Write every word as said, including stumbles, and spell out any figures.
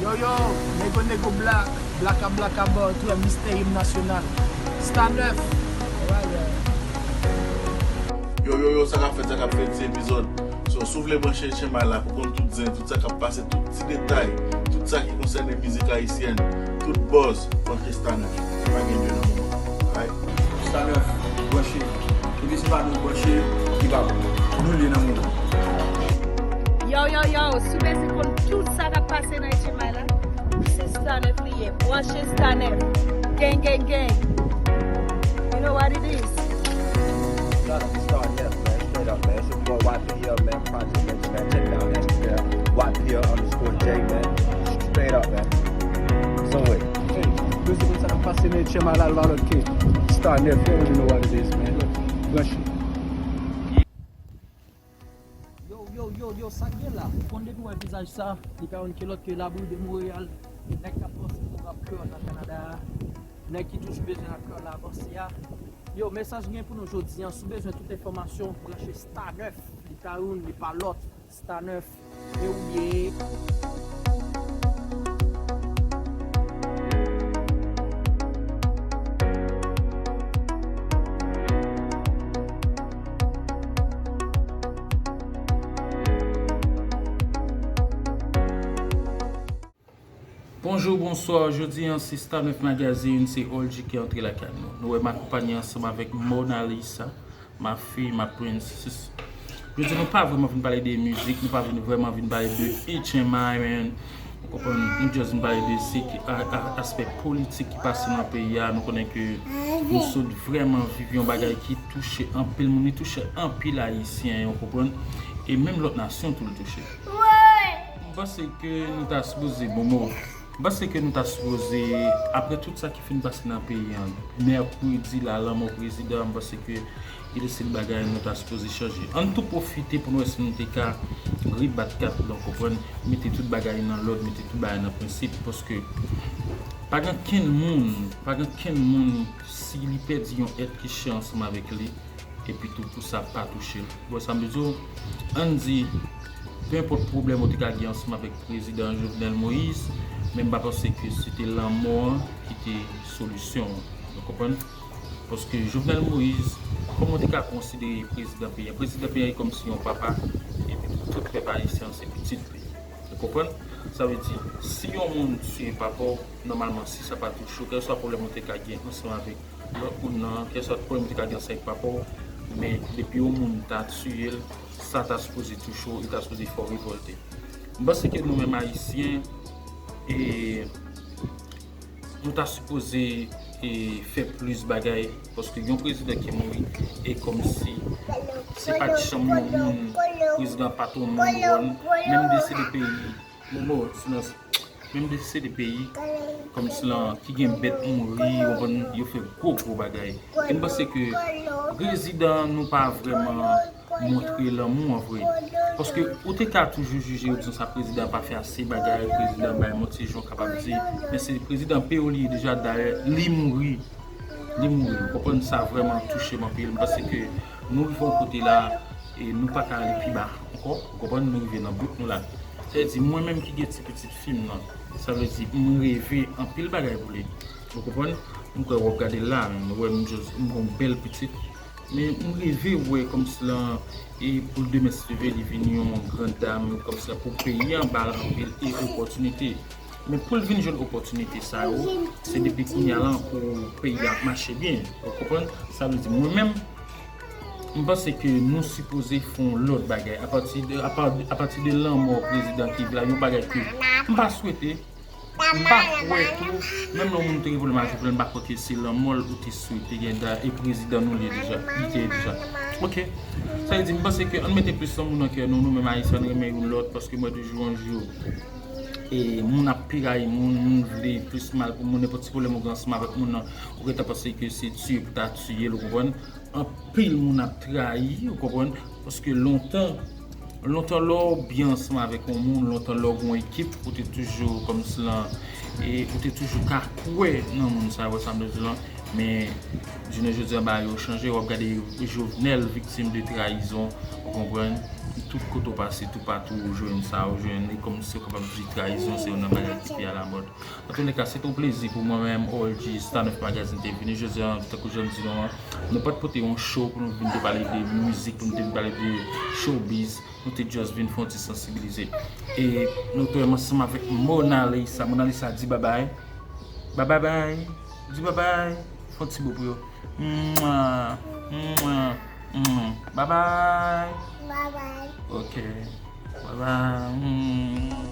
Yo, yo, nego, nego, black, blaka, blaka, bò, twè, mistè im nasyonal. Star nèf. Yo, yo, yo, sa k ap fèt, sa k ap fèt, se epizòd. So, si w vle branche H M I la pou konn tout zen, tout sa k ap pase, tout ti detay, tout sa ki konsène mizik ayisyèn, tout buzz, branche Star nèf. Pa gen de nan moman. Alright? Star nèf, branche. Depi se pa nou branche, li pa bon. Nou li nan moman. Yo, yo, yo, si w bezwen konn tout sa k ap pase nan H M I la, se Star nèf li ye. Branche Star nèf. Gang, gang, gang. You know what it is. Shout out to Star nèf, man. Straight up, man. It's your boy Y P L, man. Project Benjamin. Check it out on Instagram. Y P L underscore J, man. Straight up, man. So wait. Hey, yo, se konsa k ap pase nan H M I la, l pa lòt ke Star nèf, you already know what it is, man. Branche. Yo, yo, yo, yo, sa k gen la? Ou konn depi w wè vizaj sa, li pa youn ki lòt ke Labri de Montréal, nèg k ap avanse pou rap kreyòl nan Kanada a, nèg ki toujou bezwen rap kreyòl la avanse a. Yo, mesaj gen pou nou jodi a, si w bezwen tout enfòmasyon, branche Star nèf, li pa youn, li pa lòt, Star nèf, e ou ye. Bonjou, bonswa. Jodi a, se Star nèf Magazine, se Old G ki antre lakay nou. Nou wè m akonpanye ansanm avèk Mona Lisa, ma fille, ma princess. Jodi, nou pa vrèman vin pale de mizik, nou pa vin vrèman vin pale de H M I, man. Ou konprann? Nou just vin pale de se ki, a, a, aspè politik ki pase nan peyi a. Nou konnen ke nou sot vrèman viv yon bagay ki touche anpil moun, li touche anpil Ayisyen, ou konprann? E menm lòt nasyon tou l touche. M panse ke nou ta sipoze, bon, bon, m panse ke nou ta sipoze, apre tout sa ki fin pase nan peyi a, mèkredi la, lanmò prezidan, m panse ke gen de seri bagay nou ta sipoze chanje. Ann tou pwofite pou nou wè si nou te ka rebat kat la, w konprann, mete tout bagay nan lòd, mete tout bagay nan prensip, paske pa gen kenn moun, pa gen kenn moun, si li pèdi yon èt ki chè ansanm avèk li, epi tou pou sa pa touche l. Bon, sa m vle di w, ann di, pe enpòt pwoblèm ou te ka gen ansanm avèk prezidan Jovenel Moïse, men m pa panse ke se te lanmò an ki te solisyon an. Ou konprann? Paske Jovenel Moïse, kòman w te ka konsidere prezidan peyi a? Prezidan peyi a e kòmsi yon papa, epi tou tout pèp ayisyen an se pitit li. Ou konprann? Sa vle di, si yon moun tiye papa w, nòmalman, si sa pa touche w, kèlkeswa pwoblèm ou te ka gen ansanm avèk lòt moun nan, kèlkeswa pwoblèm ou te ka gen ansanm avèk papa w, men depi yon moun ta tiye l, sa ta sipoze touche w, e ta sipoze fè w revòlte. M panse ke nou menm Ayisyen, e, nou ta sipoze, e, fè plis bagay, paske yon prezidan ki mouri, e kòmsi se pa t janm yon moun, prezidan pa t yon moun wòn, menm de se de peyi, momo, silans, menm de se de peyi, kòmsi lan, ki gen bèt mouri, yo konn, yo fè gwo, gwo bagay. E m panse ke prezidan nou pa vrèman montre lanmou an vre. Paske ou te ka toujou jije, ou di sa prezidan pa fè ase bagay, prezidan bay manti, jan w kapab di. Men se prezidan peyi w li ye deja, dayè, li mouri. Li mouri. Ou konprann, sa vrèman touche m anpil. M panse ke nou rive yon kote la, e nou pa ka ale pi ba ankò. Ou konprann, nou rive nan bout nou la. Sa vle di, mwen menm ki gen ti pitit fi m nan, sa vle di, m reve anpil bagay pou li. Ou konprann? M kwè w ap gade l la, menm, ou wè m just, m gon bèl pitit. Men m reve wè kòmsi lan, e pou l demen si Dye vle, li vin yon gran dam, kòmsi lan pou peyi an ba l anpil e opòtinite. Men pou l vin jwenn opòtinite sa yo, se depi kounye a lan pou peyi a mache byen. Ou konprann? Sa vle di, mwen menm, m panse ke nou sipoze fè yon lòt bagay. Apati de, apa-, apati de lanmò prezidan ki la, yon bagay ke m pa swete, m pa kwè tou, menm lè yon moun te revòlte mache pou l, m pa kwè ke se lanmò l ou te swete gen da, e prezidan nou li ye deja, li te ye deja. Oke. Sa vle di, m panse ke ann mete plis lanmou nan kè nou, nou menm Ayisyen, ann renmen youn lòt, paske m wè de jou an jou, e moun ap pi rayi moun, moun vle plis mal pou moun, nenpòt ti pwoblèm ou gen ansanm avèk moun nan, ou gentan panse ke se tiye pou ta tiye l, ou konprann? Anpil moun ap trayi, ou konprann? Paske lontan, lontan lè w byen ansanm avèk yon moun, lontan lè w gen yon ekip, ou te toujou kòmsi lan, e ou te toujou ka kwè nan moun sa, wè sa m vle di lan. Men jounen jodi a bagay yo chanje, w ap gade Jovenel viktim de trayizon, ou konprann? Kote w pase, toupatou ou jwenn sa, ou jwenn li, kòmsi yo kapab di trayizon se youn nan bagay ki pi alamòd. Antouleka, se te yon plezi pou mwen menm, O L G, Star nèf Magazine te vini jodi a, tankou jan m di nou an, nou pa t pote yon show pou nou vin te pale de mizik, pou nou te vin pale de showbiz, nou te just vin fè yon ti sansibilize. E nou te menm ansanm avèk Monalisa. Monalisa, di babay. Babay, bay. Di babay. Fè yon ti bo pou yo. Mwa, mwa, mwa. Babay. Babay. Ok. Babay.